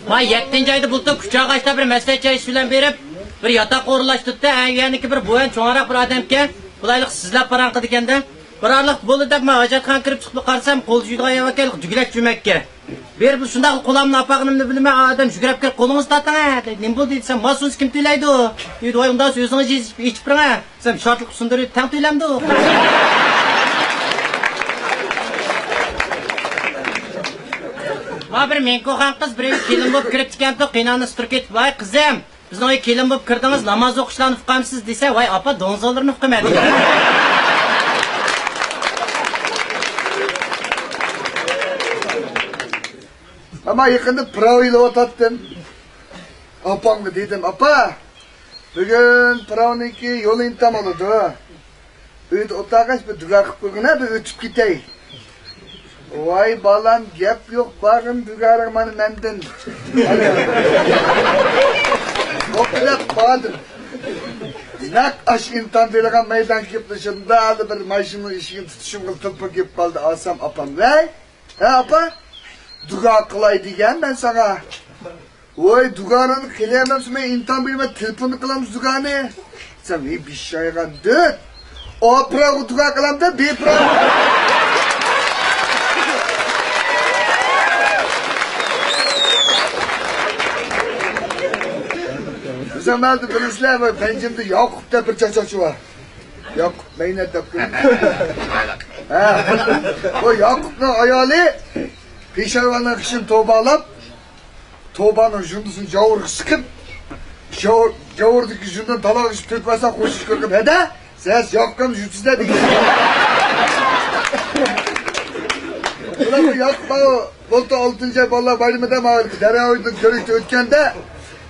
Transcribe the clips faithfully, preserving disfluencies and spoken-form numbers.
ما يەتتىنچى ئايدا بۇلتۇر كۇچا ئاغاچتا بىر مەسلىھەتچى ئىش بىلەن بېرىپ، بىر ياتاق ئورۇنلاشتۇردى. ئە، يەنىكى بىر بويۇن چوڭراق بىر ئادەمكەن. بۇلايلىق سىزلەپ پاراڭ قىلىدىكەندە. بىر ئارىلىق بولدى دەپ، مەن ھاجەتخانىغا كىرىپ چىقىپ قارىسام، قول جۇيىدىغان يەر ئەكەلدى، دۈگىلەك جۈمەككە. بېرىپ شۇنداق قولامنى ئاپارغىنىمنى بىلمەي، ئادەم جۈگرەپ كىرىپ، «قولىڭىزنى تارتىڭ، ھە!» دەيدۇ. «نېمە بولدى؟» دېسەم، «مال سۇنىسى كىم تۆلەيدۇ؟» دەيدۇ. «ۋاي، ئۇنداق ئۆزىڭىز يېزىپ ئېچىپ بېرىڭ، ھە!» دېسەم، «شارتلىق سۇندۇرۇۋېتىپ تەڭ تۆلەمدۇ؟» ما بىر مېڭكوخان قىز بىرەيگە كېلىن بولۇپ كىرىپتىكەنتۇ، قېيىنئانىسى تۇرۇپ كېتىپ، «ۋاي، قىزىم، بىزنىڭ ئۆيگە كېلىن بولۇپ كىردىڭىز، ناماز ئوقۇشلارنى ئۇقامسىز؟» دېسە، «ۋاي، ئاپا، دونزۇلىرىنى ئۇقىمەن» دېگەن. ئەمما يېقىندا پىراۋ ئېلىۋاتاتتىم. ئاپامغا دېدىم، «ئاپا، بۈگۈن پىراۋنىڭكى يول ئىمتىھان بولىدۇ. ئۆيدە ئولتۇرغاچ بىر دۇئا قىلىپ قويغىنە، بىر ئۆتۈپ كېتەي.» «ۋاي بالام، گەپ يوق، بارغىن دۇگارىڭ مانا مەندىن.» بوپتۇ دەپ باردىم. نەق ئاشۇ ئىمتىھان بېرىدىغان مەيدانغا كېلىپ، شۇنداق بىر ماشىنىنىڭ ئىشىكىنى تۇتۇشۇمغا تېلېفون كېلىپ قالدى. ئالسام ئاپام، «ۋەي، ھە ئاپا، دۇگا قىلاي دېگەن مەن ساڭا.» «ۋاي، دۇگانى قىلىمەن، سېنى ئىمتىھان بېرىمەن، تېلېفون قىلامسىز دۇگانى؟» دېسەم، «ھېي، بېشى شايغان دۆت! ئاپىراغۇ دۇگا قىلامدا، بىپىراغۇ.» دېسەم، مەندە بىلىسىلەر، بۇ پەنجىمدە ياقۇپ دەپ بىر چاچاچى بار. ياقۇپ مەينەت دەپ قويدۇم. ھە. بۇ ياقۇپنىڭ ئايالى پېشايۋاننىڭ قېشىنى توۋا باغلاپ، توۋانىڭ جۇندىسىنى جاۋۇرغا سىقىپ، جاۋۇر-، جاۋۇردىكى جۇندىنى تالاغا تۆكۈپ ئالسا، قوشۇش كۆرۈپ، «ھەدە، سەن ياققان جۇتىسىدە» دېگەن. بۇلار بۇ ياققان بۇلتۇر ئالتىنچى ئاي بالىلار بايرىمىدا ماۋۇ دەريا بويىدىن كۆرۈكتە ئۆتكەندە،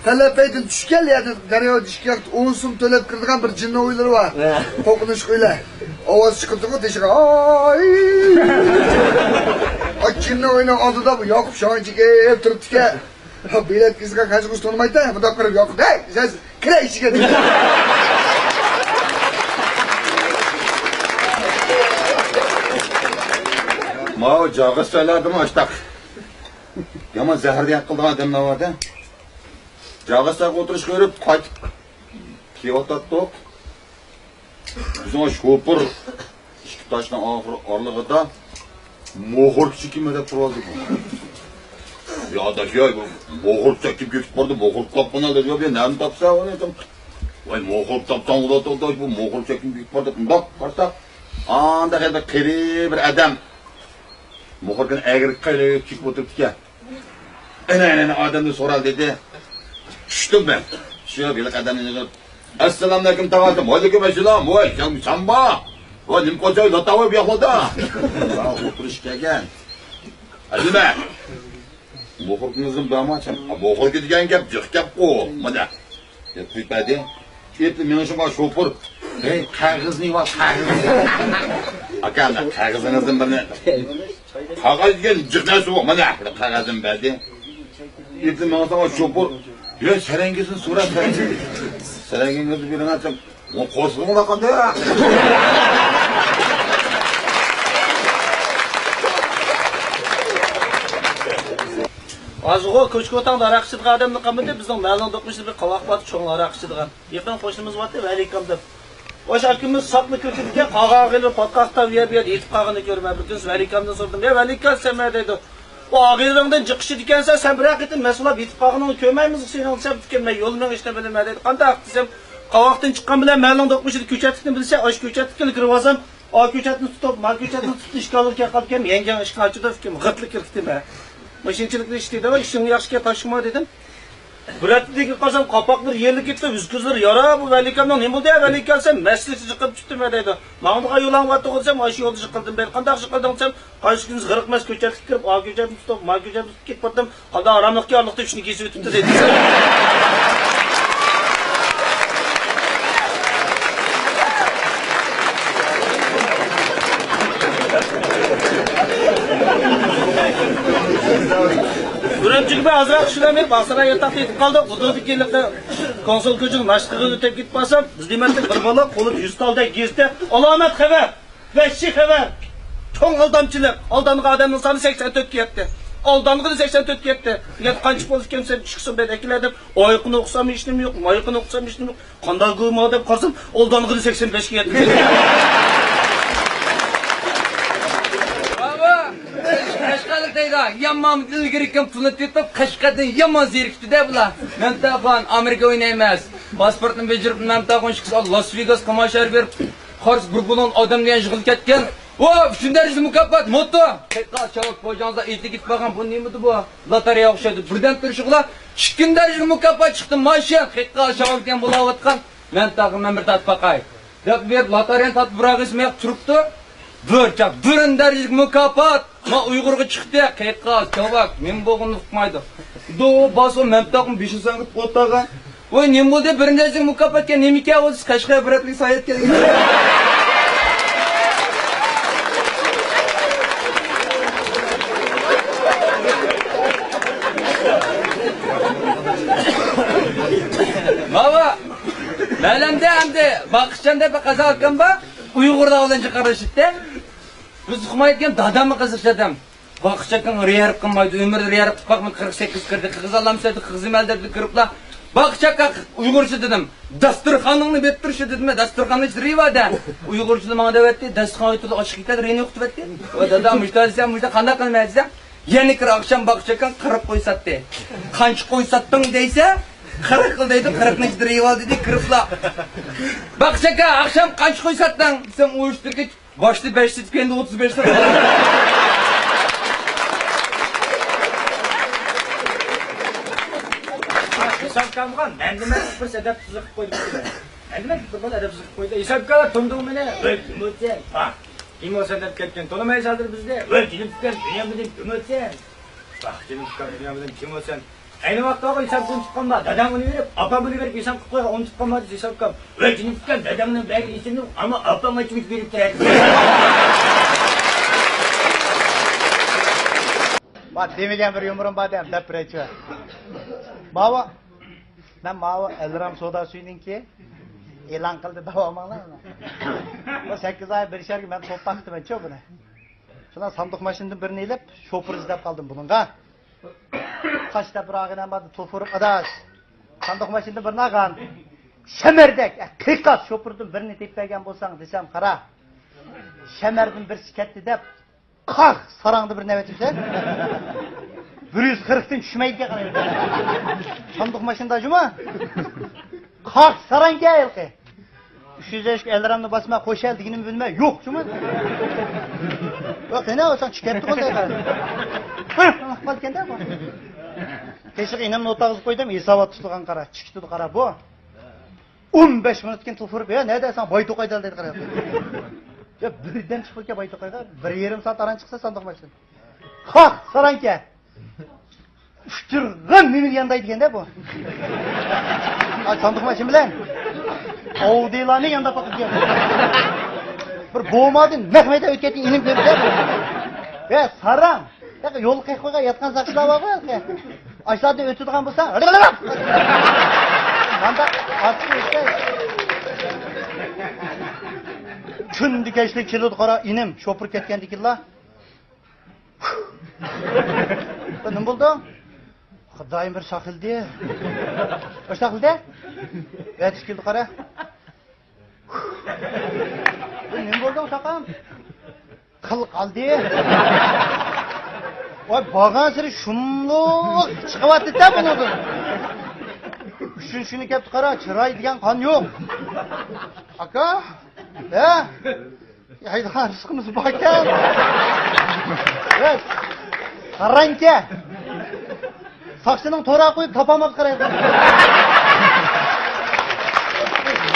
پەلەپەيدىن چۈشكەن يەردە دەريا بويىدا ئىككى ۋاقىت ئوڭسۇن تۆلەپ كىرىدىغان بىر جىننىڭ ئۆيلىرى بار. ھە. قورقۇنچلۇق ئۆيلەر. ئاۋاز چىقىرىدىغۇ تېشىغا، «ئاي!» ئا، جىننىڭ ئۆيىنىڭ ئالدىدا بۇ ياقۇپ شاڭجىكى تۇرۇپتىكەن. ھە، بېلەت كېسىگە قانچە قۇرۇش تونۇمايتتى، مۇنداق قىلىپ ياقۇپ، «ھەي، سەن كىرە ئىچىگە» دېدى. ماۋۇ جاغىسچايلاردىمۇ ئاشتاق يامان زەھەردەك قىلىدىغان ئادەملەر بار-دە. جاغىسچايغا ئولتۇرۇشقا بېرىپ قايتىپ كېلىۋاتاتتۇق. بىزنىڭ شوپۇر ئىككى تاشنىڭ ئاخىرى ئارىلىقىدا موخوركا چېكىمەن دەپ تۇرۇۋالدى. «يا ئاداش، يا، بۇ موخوركا چېكىپ كېتىپ بارىدۇ، موخوركا تاپقىنا» دېدى. «يا، نەدىن تاپسەن ئۇنى؟» دېدىم. «ۋاي، موخوركا تاپساڭ بولاتتى، بۇ موخوركا چېكىپ كېتىپ بارىدۇ» دەپ مۇنداق قارىساق، ئاندا ھېلى قېرى بىر ئادەم موخوركىنى ئەگرى قېلىپ چېكىپ ئولتۇرۇپتىكەن. ئەنە، ئەنە، ئەنە ئادەمدىن سورا دېدى. چۈشتۈم مەن. چۈشۈپ، ھېلىقى ئادەمنى يىغىپ، «ئەسسالامۇئەلەيكۇم، تاغا» دېدىم. «ۋەئەلەيكۇم ئەسسالام. ۋاي، سەن، سەنمۇ؟ ۋاي، نېمە قىلساڭ، لاتاۋاي بۇ ياقلاردا؟» «ھا، ئولتۇرۇشقا كەلگەن.» «ھە، نېمە؟ موخوركىڭىزمۇ بارمۇ؟» «ھە، موخوركا دېگەن گەپ جىق گەپقۇ. مانا.» دەپ قويۇپ بەردى. ئېيتتى، مېڭىشىغا شوپۇر، «ھەي، قەغىزنى بار، قەغىزنى.» «ئاكا، مانا قەغىزىڭىزدىن بىرنى.» «قەغەز دېگەن جىق نەرسە بۇ، مانا.» بىر قەغەزنى بەردى. ئېيتتى، مېڭىشىغا شوپۇر، «يا، سەرەڭگىسىنى سورا، سەرەڭگىسىنى.» «سەرەڭگىڭىزنى بېرىڭ» دېسەم، «ئۇ قورسىقىڭلار قانداق؟» ھازىرغۇ كوچا-كوتاڭدا ھاراق ئىچىدىغان ئادەملا قالمىدى، بىزنىڭ مەھەللىنىڭ دوقمۇشىدا بىر قاۋاق بار، چوڭ ھاراق ئىچىدىغان. يېقىن قوشنىمىز بارتتى، ۋەلىكام دەپ. ئاشۇ ئاكىمىز ساپلا كىرىپ كېتىدىكەن، قالغان ئاغىنىلىرى پاتقاقتا ئۇ يەر بۇ يەردە يېتىپ قالغىنىنى كۆرۈپ، مەن بىر كۈنسى ۋەلىكامدىن سورىدىم، «يا ۋەلىكام، سەن نېمە؟» دەيدۇ. «ئۇ ئاغىنىلىرىڭدىن جىق ئىچىدىكەنسەن، سەن بىرەر قېتىم مەسىلەپ يېتىپ قالغىنىڭنى كۆرمەيمىزغۇ سېنىڭ» دېسەم، «مەن يول مېڭىشنى بىلىمەن» دەيدۇ. «قانداق؟» دېسەم، «قاۋاقتىن چىققان بىلەن مەھەللىنىڭ دوقمۇشىدا كۆچەتلىكنى بىلىسەن، ئاشۇ كۆچەتلىككىلا كىرىۋالسام، ئا كۆچەتنى تۇتۇپ، ما كۆچەتنى تۇتۇپ، ئىشىك ئالدىغا كېلىپ قالىدىكەن، يەڭگەڭ ئىشىكنى ئاچىدۇ» دېدىم. غىتلا كىرىپ كېتىمەن. ماشىنىچىلىكنى ئىشلىتىدۇ، «ئىشىڭ ياخشىكەن، تاشلىما» دېدىم. بىر ھەپتىدىن كېيىن قارىسام، قاپاقلىرى يېرىلىپ كېتىپتۇ، يۈز-كۆزلىرى يارا. بۇ ۋەلىكامنىڭ «نېمە بولدى ھە ۋەلىكام، سەن مەستلىكتە جىقىلىپ چۈشتۈڭ» دەيدۇ. «ماڭىدىغان يولۇڭ بارتتىغۇ» دېسەم، «ئاشۇ يولدا جىقىلدىم» دەيدۇ. «قانداق جىقىلدىڭ؟» دېسەم، «قارشى كۈنى غىرىق مەس كۆچەتلىككە كىرىپ، ئا كۆچەتنى تۇتۇپ، ما كۆچەتنى تۇتۇپ كېتىپ باراتتىم. قانداق ھاراملىقكەن، ئارىلىقتا ئۈچنى كېسىۋېتىپتۇ» دەيدۇ. ئۈرۈمچىگە بىر ئازراق ئىشلەپ بېرىپ، ئاقساراي ياتاقتا يېتىپ قالدۇق. ئۇدۇلدىكى ھېلىقى كونسۇل كوچىنىڭ ناشتىخانىغا ئۆتۈپ كېتىپ بارسام، بىز دېمەتتەك بىر بالا قولىدا يۈز تالدەك گېزىتى، «ئالامەت خەۋەر! ۋەھشىي خەۋەر! چوڭ ئالدامچىلىق! ئالدانغان ئادەمنىڭ سانى سەكسەن تۆتكە يەتتى.» ئالدانغىنى سەكسەن تۆتكە يەتتى. يا قانچە بولسا كەمسەم ئىككى سوم بەر ئەكىلە دەپ، ئايىقىنى ئوقۇسام ھېچنېمە يوق، مايىقىنى ئوقۇسام ھېچنېمە يوق. قانداق گۇما دەپ قارىسام، ئالدانغىنى سەكسەن بەشكە يەتتى. بابا، قەشقەرلىك دەيدۇ. يامان ئىلگىرى كەم پۇلنى تېپىپ، قەشقەردىن يامان زېرىكتى-دە بۇلار. مەمتاخان، ئامېرىكا ئوينايمىز. پاسپورتنى بېجىرىپ، مەمتاخان ئىككىسى لاس ۋېگاس قاماشارى بېرىپ، قارىسا بىر بۇلۇڭ ئادەم دېگەن يىغىلىپ كەتكەن. ۋا، ئۈچىنچى دەرىجىلىك مۇكاپات، موتو! قېيىققا چاۋاك پوجاڭزا ئېيتىپ كېتىپ بارغان، بۇ نېمىدى بۇ؟ لاتارىيە ئوخشايدۇ. بىردەم تۇرۇشۇغلا ئىككىنچى دەرىجىلىك مۇكاپات چىقتى، ماشىنا! قېيىققا چاۋاك دېگەن بولاۋاتقان. مەمتاخان، مەن بىر تارتىپ باقاي. دەپ بېرىپ، لاتارىيەنى تارتىپ بىراغىسى مېياق تۇرۇپتۇ. بىر چاق، بىرىنچى دەرىجىلىك مۇكاپات! ما ئۇيغۇرغا چىقتى، قېيىققا چاۋاك، نېمە بولغىنىنى ئۇقمايدۇ. دو، باسۇ، مەمتاخان بېشىنى سەڭگىتىپ ئولتۇرغان. ۋاي، نېمە بولدى؟ بىرىنچى دەرىجىلىك مۇكاپاتكەن نېمىكەن ئۇ؟ سىز قەشقەر بىر ھەپتىلىك ساياھەتكە كەلگەن. ماۋۇ مەلەمدە ئەمدى باقىشچان دەپ بىر قازاق ئاكام بار. ئۇيغۇرلار بىلەن جىق ئارىلىشىدىكەن. بىز ئۇقمايدىكەن، داداممۇ قىزىق ئادەم. باقىچاكاڭ رىيەر قىلمايدۇ، ئۆمرىدە رىيەر قىلىپ باقمىدى، قىرىق سەككىز كىردى، قىرغىز ئالامسەدە، قىرغىز مەلدەردە كىرىپلا. باقىچاكا ئۇيغۇرچە دېدىم. داستۇرخانىڭنى بېرىپ تۇرۇشى دېدىم، داستۇرخاننىڭ ئىچىدە رى بار-دە. ئۇيغۇرچىدا ماڭا دەۋەتتى، داستۇرخان ئۆتىدۇ، ئاچىقىپ كېتەدۇ، رېنى ئوقۇتۇۋەتتى. ۋە دادا، مۇشتا دېسەم، مۇشتا قانداق قىلىمەن دېسەم، يەنە كىر ئاخشام باقىچاكاڭ قىرىق قوي ساتتى. قانچە قوي ساتتىڭ دەيسە، قىرىق قىل دەيدۇ، قىرىقنى ئىچىدە رى بار دېدى، كىرىپلا. باقىچاكا، ئاخشام قانچە قوي ساتتىڭ دېسەم، ئۇ ئۈستىگە باشتا بەش سېتىپ، كەينىدە ئوتتۇز بەش سېتىپ. ھېسابكامغا مەندىمەن بىر ئەدەپسىزلىك قىلىپ قويدى. مەندىمەن بىر بالا ئەدەپسىزلىك قىلىپ قويدى. ھېسابكا تۇمدۇڭ مېنى، ۋەي، كىم ئۆتسەن؟ ھا، كىم ئۆتسەن دەپ كەتكەن. تونۇمايسىز ھازىر بىزنى. ۋەي، جېنىم پۈتكەن، دۇنيا بىلەن كىم ئۆتسەن؟ ۋاھ، جېنىم پۈتكەن، دۇنيا بىلەن كىم ئۆتسەن؟ ئەينى ۋاقىتتا ھېساب ئۇنتۇپ قالما، داداڭ ئۇنى بېرىپ، ئاپام ئۇنى بېرىپ ھېساب قىلىپ قويغان، ئۇنتۇپ قالما دېسە ھېسابكام. ۋەي، جېنىم پۈتكەن، دادامنىڭ بەرگەن ئىسمىنى ئەمما ئاپام ئاچمىش بېرىپ تۇراتتى. بار، دېمىگەن بىر يۇمۇرۇم بار دەم، دەپ بېرەيچۇ. ماۋۇ، مەن ماۋۇ ئەلرام سودا سۈيىنىڭكى ئېلان قىلدى، داۋامىڭلار. بۇ سەككىز ئاي بىر شەھەرگە مەن توپ باقتىمەن چۇ بۇنى. شۇنداق ساندۇق ماشىنىدىن بىرنى ئېلىپ، شوپۇر ئىزدەپ قالدىم بۇنىڭغا. قاچ دەپ بىر ئاغىنەم باردى، توپ ئۇرۇپ، ئاداش، ساندۇق ماشىنىدىن بىرنى ئالغان. شەمەردەك، ئە، قىيقاس شوپۇردىن بىرنى تېپىپ بەرگەن بولساڭ دېسەم، قارا. شەمەردىن بىرسى كەتتى دەپ، قاق ساراڭدا بىر نەۋەت يۈسە. بىر يۈز قىرىقتىن چۈشمەيدىكەن، قارا. ساندۇق ماشىنىدا جۇما. قاق ساراڭكەن ھېلىقى. ئۈچ يۈز ئەشكە ئەلرامنى باسما، خوش ھەل دېگىنىمنى بىلمە، يوق، شۇمۇ؟ يوق، قېنى، ئۇ ساڭا چىقىپ كەتتى، قول دەيدۇ. ھە، قالدىكەن-دە بۇ. قېشىغا ئىنىمنى ئولتۇرغۇزۇپ قويدۇم، ھېسابات تۇتۇلغان قارا، چىقىشتىدۇ قارا بۇ. ئون بەش مىنۇتتىن كېيىن تېلېفون ئۇرۇپ، يا، نەدە ساڭا بايتوقاي دەل دەيدۇ، قارا. يا، بىردەم چىقىپ كەل بايتوقايغا، بىر يېرىم سائەت ئاران چىقسا ساندۇق ماشىنا. قاق، ساراڭكە. ئۇچۇرغان نېمىنى ياندايدىكەن-دە بۇ. ئا، ساندۇق ماشىنا بىلەن ئاۋدىلارنى يانداپ باقىدىكەن. بىر بومادىن نەق مەيدان ئۆتكەندىن ئىنىم كۆردى-دە بۇ. ۋە ساراڭ. ياق، يول قېقىپ قويغان ياتقان ساقچىلار بارغۇ ھېلىقى. ئاشۇلاردىن ئۆتىدىغان بولسا، مانداق ئارتىسى ئۆتسە. كۈندە كەچلىك كېلىدۇ قارا ئىنىم، شوپۇر كەتكەندىن كېيىنلا. بۇ نېمە بولدى؟ خۇدايىم بىر ساقلىدى. بىر ساقلىدى. ئەتىسى كېلىدۇ قارا. بۇ نېمە بولدى ساقام؟ قىل قالدى. ۋاي، بارغانسېرى شۇملۇق چىقىۋاتىدۇ-دە بۇنىڭدىن. ئۈچىنچى كۈنى كەپتۇ قارا، چىراي دېگەن قان يوق. ئاكا، ھە؟ ھەيدىغان رىزقىمىز باركەن. بەس. قاراڭكە. ساقچىنىڭ تورا قويۇپ تاپالماي قارايدۇ.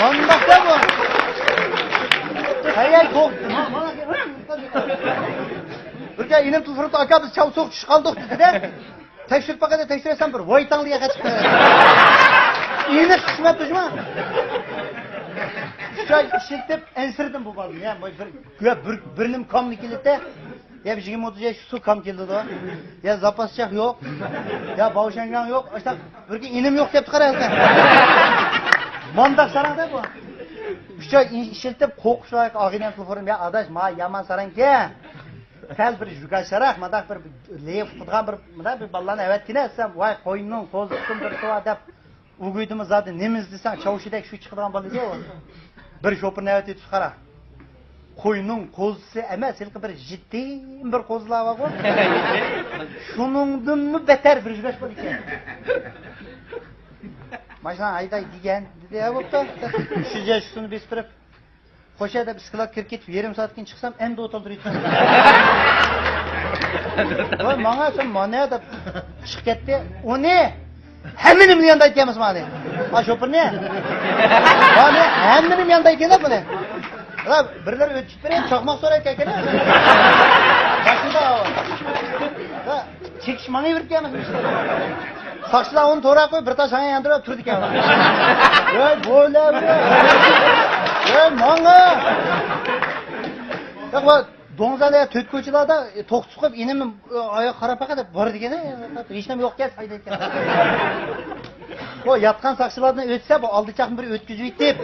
مانداقتا بۇ. ھەي، ھەي، توق. بىر كۈنى ئىنىم تۇرۇپ، ئاكا، بىز چاۋ سوق چۈشۈپ قالدۇق دېدى-دە. تەكشۈرۈپ باقايلى، تەكشۈرسەم بىر ۋايتاڭ دېگەن خەت چىقتى. ئېنىق قىسمەت تۇرۇشما. ئۈچ ئاي ئىشلىتىپ ئەنسىرىدىم بۇ بالىنى. يا، بىر، يا، بىر، بىر نېمە كامنى كېلىدى. يا، بىر يىگىرمە ئوتتۇز ياش سۇ كام كېلىدۇ. يا، زاپاس چاق يوق. يا، باۋشەنگاڭ يوق. ئاشتا بىر ئىنىم يوق دەپتۇ قارا. مانداق ساراڭ-دە بۇ. ئۈچ ئاي ئىشلىتىپ قوقۇش لايىق ئاغىنەم تېلېفونۇم. يا، ئاداش، ما يامان ساراڭكەن. سەل بىر يۈگەشرەك، مۇنداق بىر لېيىق قىلىدىغان بىر، مۇنداق بىر بالىلارنى ئەۋەتكىنە دېسەم، ۋاي، قوينىڭ قوزىسىدىن بىر سۇ دەپ، ئۆگىدىمۇ زادى نېمىز دېسەڭ، چاۋشىدەك شۇ چىقىدىغان بالا ئىدى ئۇ. بىر شوپۇرنى ئەۋەتىۋېتىپسىز قارا. قوينىڭ قوزىسى ئەمەس، ھېلىقى بىر يېتىم بىر قوزىلار بارغۇ. شۇنىڭدىنمۇ بەتەر بىر يۈگەش بالا ئىكەن. ماشىنا ھەيدەي دېگەن، دېدى، ھە، بوپتۇ. شۇ يەشۇسىنى بېسىپ بېرىپ، خوش ھە دەپ ئىسكىلات كىرىپ كېتىپ، يېرىم سائەتتىن كېيىن چىقسام، ئەمدى ئولتۇرۇپ. ۋاي، ماڭا سەن مانا دەپ چىقىپ كەتتى. ئۇنى ھەممىنى مىليوندا ئېيتكەنمىز مانى. ھا، شوپۇرنى. مانى ھەممىنى مىليوندا ئېيتكەن بۇنى. ھا، بىرلەر ئۆتۈپ بېرىپ، چاقماق سوراپ كەلگەن. باشىدا. ھا، چېكىش ماڭا بېرىپ كەلمىسۇن ئىشتە. ساقچىلار ئۇنى تورا قويۇپ، بىر تاش ھاڭا ياندۇرۇپ تۇرىدىكەن. ۋاي، بولە، ۋاي، ماڭا. ياق، ۋاي، دوڭزادا تۆت كوچىلاردا، ئە، توختىتىپ قويۇپ، ئىنىم، ئە، ئاياغ قاراپ باقا دەپ بار دېگەن، ئە، ھېچنېمە يوق ئىكەن، سايدا ئىكەن. بۇ ياتقان ساقچىلاردىن ئۆتسە، بۇ ئالدى چاقنى بىر ئۆتكۈزۈۋېتىپ،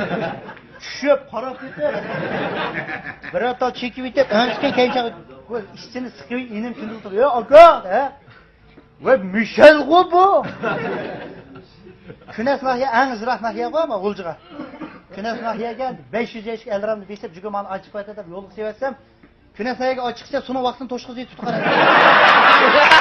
چۈشۈپ، قاراپ كېتىپ، بىرەر تال چېكىۋېتىپ، ئەنسىكەن كەينى چاقىپ، بۇ ئىچىنى سىقىۋېتىپ، ئىنىم كۈندە تۇرۇپ، يا، ئاكا، ھە؟ ۋە مىشەلغۇ بۇ! كۈنەس ناھىيە ئەڭ يىراق ناھىيە بار، ما، غۇلجىغا. كۈنەس ناھىيەگە بەش يۈز ياشلىق ئەلرامنى بېسىپ، جۈگە مانا ئاچىق قوياتتى دەپ يولغا سېۋەتسەم، كۈنەس ناھىيەگە ئاچىق چىقسا، سۇنىڭ ۋاقتىنى توشقۇزۇپ تۇتۇپ قارايدۇ.